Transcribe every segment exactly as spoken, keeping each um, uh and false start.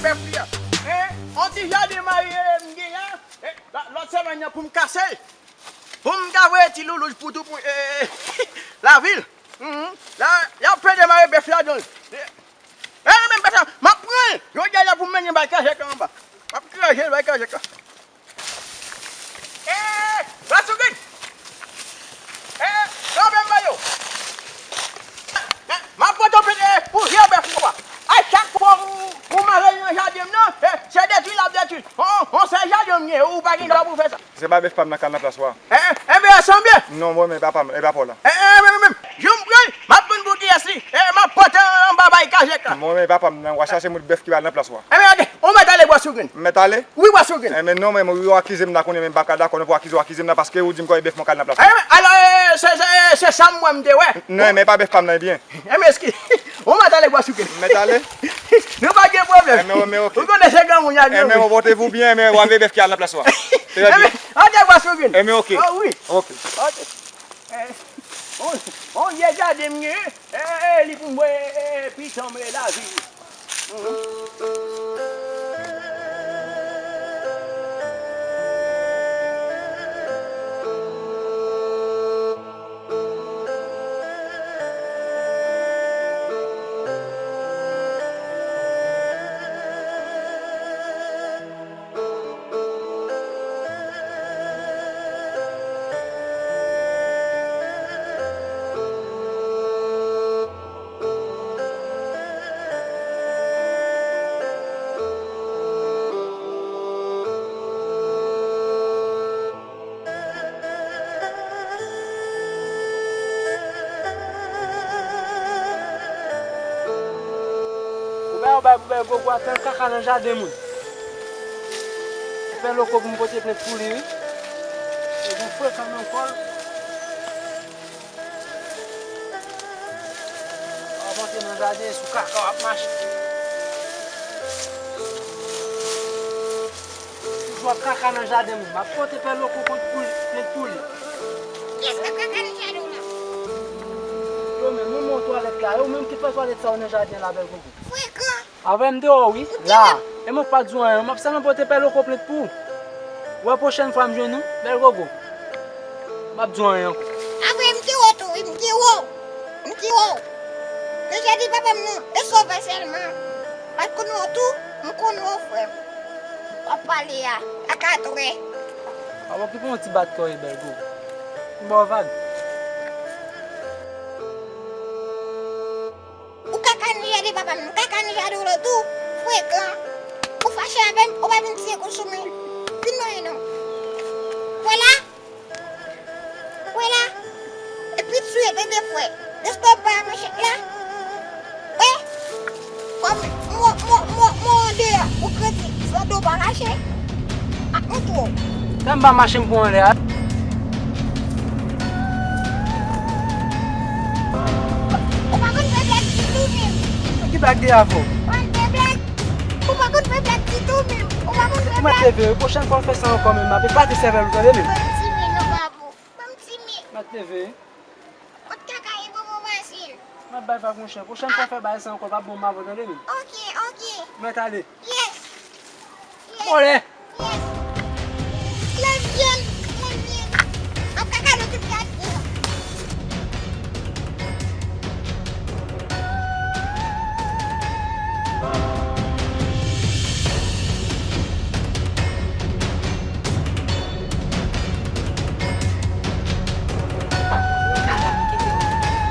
Bèf li a. Hein? On ti jaden mayi m gen an. Eh, lòt semèn nan pou m kase l. Pou m ka voye ti loulou pou tou pou eh, eh, eh, lavil. Mhm. La, y ap plede mare bèf ladan l. Eh, eh, men bèf la, m ap pran l. Jodi a la pou m mennen bay kajèk la anba. M ap kraze l bay kajèk la. Eh, Bwa Sougrenn! Eh, kanpe m ba yo! Eh, m ap pote w pete pou vye bèf ou a. A chak fwa ou, ou mare l nan jaden m nan, eh, se detwi l ap detwi. On, on sèl jaden m gen, ou pa gen dwa pou fè sa. Se pa bèf pa m nan k al nan plas ou a. Eh, eh, enben, sanble. Non, mwen menm, e pa pa m, e pa pa w la. Eh, eh, men, men, men, jou m pran l, m ap jwenn pou kiyès li. Eh, m ap pote l anba bay kajèk la. Mwen menm, e pa pa m nan, w a chache moun bèf ki pa al nan plas ou a. Enben, gade, ou mèt ale Bwa Sougrenn. M mèt ale? Wi, Bwa Sougrenn. Enben, non, men yo akize m la kounye a, men m pa ka dakò non pou w akize m la, paske ou di m kòm e bèf mwen k al nan plas ou a. Enben, alò, eh, se, se, se sa m wè m te wè. Non, men e pa bèf pa m nan, ebyen. Enben, eski, ou mèt ale Bwa Sougrenn. M mèt ale? Nou pa gen pwoblèm. Enben, enben, ok. Ou konnen se granmoun y a granmoun. Enben, konpòte w byen, enben, w a veye bèf ki al nan plas ou a. Trè byen. Enben, ok Bwa Sougrenn. Enben, ok. Ah, wi. Ok. Eh, on, on vye jaden m gen. Eh, eh, li pou mwen, eh, eh, pitan mwen lavi. Mhm. Ou bay, ou bay pou bèl gogo a fè l kaka nan jaden moun. Fè loko pou m pote plent pou li, wi. Li gen frekan nan kò l. W ap antre nan jaden sou kaka w ap mache. Toujou ap kaka nan jaden moun. M ap pote pè loko kont pou li, plent pou li. Kiyès k ap kaka nan jaden w la? Yo menm, ou menm twalèt la, yo menm ki fè twalèt sa yo nan jaden la, bèl gogo. Frekan! Avè m deyò wi, la. E mwen k pa di w anyen, m ap sèlman pote pè loko plent pou ou. Wè pwochèn fwa m jwenn ou, bèl gogo. M ap di w anyen ankò. Avè m deyò tou wi, m deyò. M deyò. Deja di papa m non, e sovè sèlman. Pa t konn wè w tou, m konn wè w frè m. W ap pale a, ak atwè. Pa okipe yon ti bat kò e bèl gogo. M ba w vag. Ou kaka nan jaden papa m, ou kaka nan jaden w la tou, frekan. Ou fache avè m, ou pa vin tiye kou sou mwen. Vin mwen non. Kwè la? Kwè la? Epi tiye tande frè. Deske w pa manchèt la? Wi. Kòm mwen, mwen, mwen, mwen andeyò, ou krete, zòt ou pa mache. Ak mwen tou. Sa m pa mache m pran anlè a. Ou pa konn fè blag ditou menm. Ki blag de avè w? Ou pa konn fè blag. Ou pa konn fè blag ditou menm. Ou pa konn fè blag. Mwen te veye, pwochèn fwa w fè sa ankò menm, m ap eklate sèvèl ou tande menm. Ban m ti men non, babou. Ban m ti men. Mwen te veye. Kot kaka ye, ban mwen pase l. M ap bay vag monchè. Pwochèn fwa w fè bagay sa ankò, l p ap bon m avè w tande menm. Ok, ok. Mwen t ale. Yes. Yes. Mwen ale. Yes. Lèv vyann, lèv vyann. M ap kaka nan tout kay yo.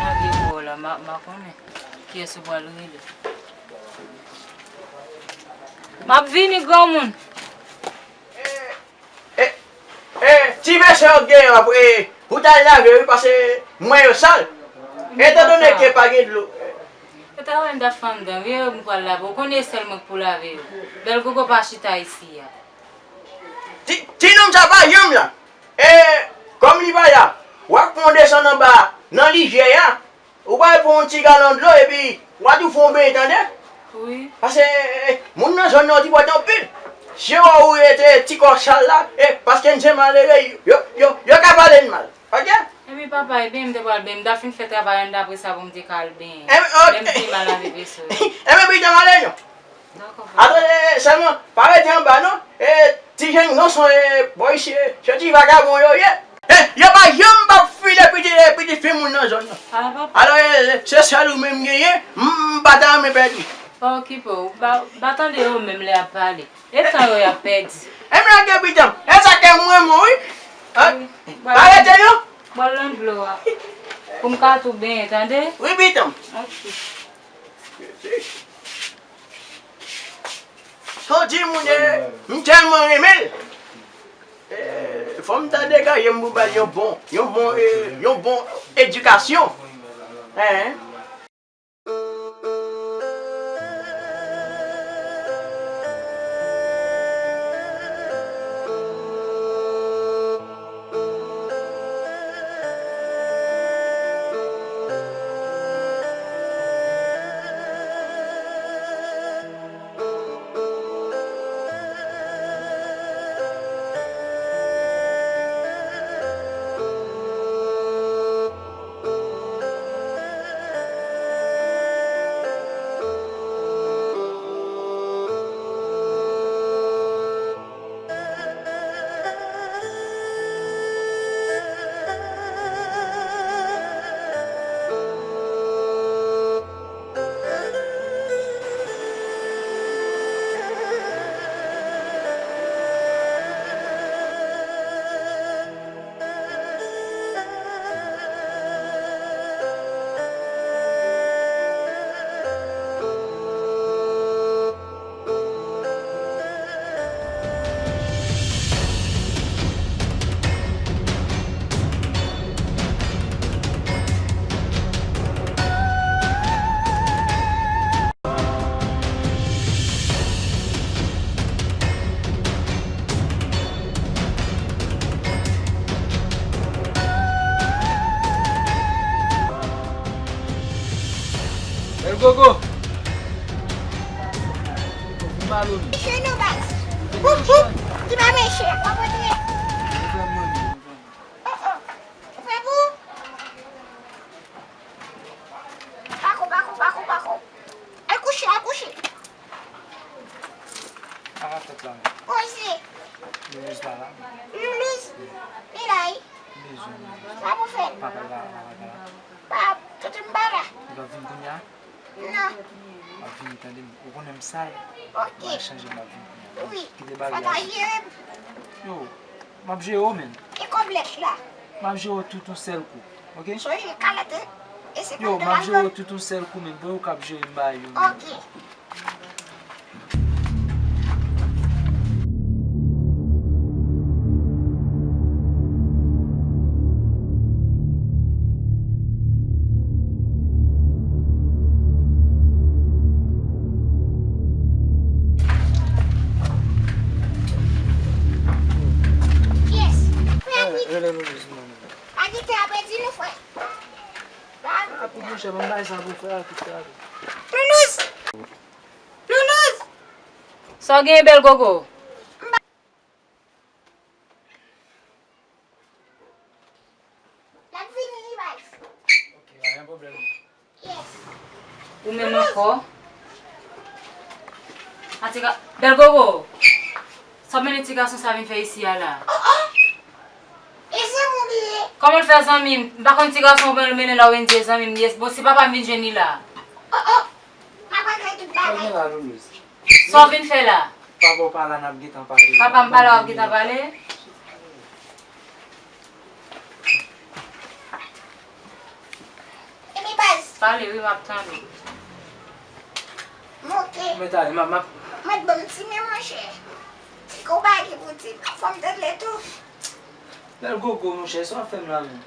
Lage bò la, m a, m a konnen kiyès ou pral rele. M ap vini, granmoun. E, e, ti vèsè yo k genyen an, e, pou w t al lave, wi, paske mwen yo sal. Etandone ke pa gen dlo. Yo ta wè m t ap fè anndan, vire m pral lave. Ou konnen e sèl mwen k pou lave yo. Bèl gogo pa chita isi a. Ti, ti nonm sa pa janm la. E, kòm li pa la, w ap pran w desann anba nan livyè a. Ou pral pran yon ti galon dlo epi w a tou fè yon benyen tande. Wi. Paske, eh, moun nan zòn nan yo ti pòte anpil. Si yo wè ou rete ti kò sal la, eh, paske n se malere, yo, yo, yo ka pale n mal. Ok? Epi papa, e benyen m te pral benyen, m ta fin fè travay an, apre sa pou m te ka al benyen. Enben, ok. Lè m te mal lave veso yo. Enben, pita m ale non. Dakò, papa. Atann, e, e, sèlman, pa rete anba non. E, ti jèn gason, e, bò isit, e, se ti vagabon yo ye. E, yo pa janm p ap file pitit, e, pitit fi moun nan zòn nan. Alò, papa. Alò, e, e, se sèl ou menm genyen, m, m pa ta renmen pèdi. Pa okipe w, ba, ba tande yo menm lè y ap pale. E tan yo y ap pèdi. E m lage pitit m, e sa ke mwen, mwen, wi. Wi. Arete non. Bwè l nan dlo a. Pou m ka tou benyen, tande? Wi, pitit m. Ok. Son ti moun, e, m tèlman renmen l. E, fò m ta degaje m pou ba l yon bon, yon bon, e, yon bon edikasyon. Hein? Bèl gogo. Vin ba Loni. Mesye nou baz. Woup, woup. Ki pa mesye, w ap antre. Oh, oh. Ou fè pou? Pako, pako, pako, pako. Al kouche, al kouche. Sa k ap fèt la menm? Poze. Loulouz la la? Loulouz? Li la wi. M bezwen Loulouz. Sa pou fè? Papa la, papa la. Pa, toutou m pa la. Li p ap vin kounye a? Non. M ap vini, tande m. Ou konnen m sal. Ok. M al chanje, m ap vin kounye a. Wi. Kite bagay la. Fò ta jere m. Yo, m ap jere w, menn. E kòb lèt la? M ap jere w tout yon sèl kou, ok? Sonje kalòt e senkant dola. Yo, m ap jere w tout yon sèl kou, menn. Bon, ou k ap jere m bagay yo, menn. Ok. Yes, frè, wi. Rele Loulouz, mwen. Pa gen tan apre di nou, frè. Ah, pou monchè, ban m bay sa pou frè a, tout sa. Loulouz! Loulouz! Sa w genyen, bèl gogo? L ap vini, li baz. Ok, pa gen pwoblèm. Yes. Ou menm ankò? A ti ga-, bèl gogo! Sa w mennen ti gason sa vin fè isi a la? Oh, oh! E zanmi w li ye? Kòman l fè zanmi m? M pa konn ti gason w mennen la, w vin di e zanmi m li ye. Bon, si papa m vin jwenn li la. Oh, oh! Papa kay tout bagay. Sa w gen la, Loulouz? Sa w vin fè la? Papa w pa la, n ap gentan pale. Papa m pa la, w ap gentan pale? Epi baz. Pale wi, m ap tande w. Monte. Mwen ta, m ap, m ap. Mwen ban m ti men monchè. Ti kou bagay pou ti, fò m tande tou. Bèl gogo, monchè, sa w ap fè m la menm?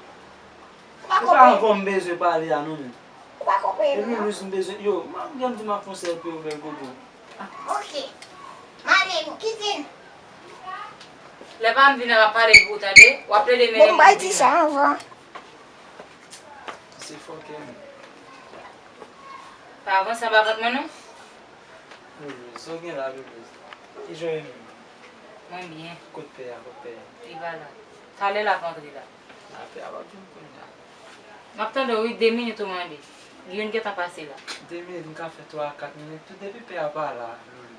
Ou pa konprann? E pa avè w m bezwen pale a non menm. Ou pa konprann non. E Loulouz m bezwen, yo, m ap, m di m ap fè yon sèl pou yo, bèl gogo. Ok. M ale, nou kite n. Lè pa m vin la, m ap pale pou ou tande. W ap plede mennen m vin la. Bon, m bay ti sa anvan. Se fòkè menm. Pa avanse anba vant mwen non. Loulouz, sa w gen la, Loulouz? Ki jan w ye menm? Mwen byen. Kot pè a, kot pè a? Li pa la. Talè l ap antre la. A, pè a p ap vin kounye a. M ap tande w wi, de minit ou mande. Youn gentan pase la. De minit, m ka fè twa a kat minit tou, depi pè a pa la.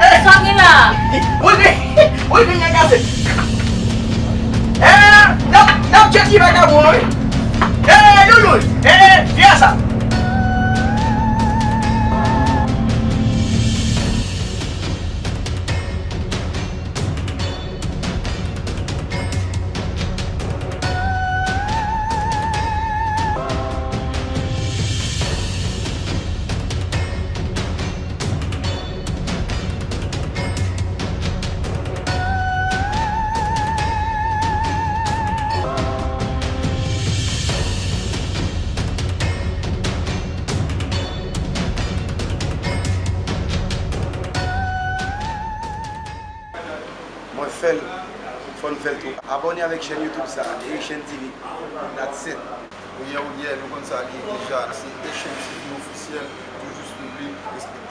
Sa w gen la? Wi, wi, wi, wi, wi, wi. Eh, n ap, n ap tcheke ti vakabon an, wi. Eh, Loulou, eh, vye sa. Mwen fè l, fò n fè l tou. Abòne avèk chèn YouTube sa, Haitian T V. That's it. Ou ye, ou ye, nou konn sa li ye deja. Se Haitian T V ofisyèl, toujou swiv li, respekte.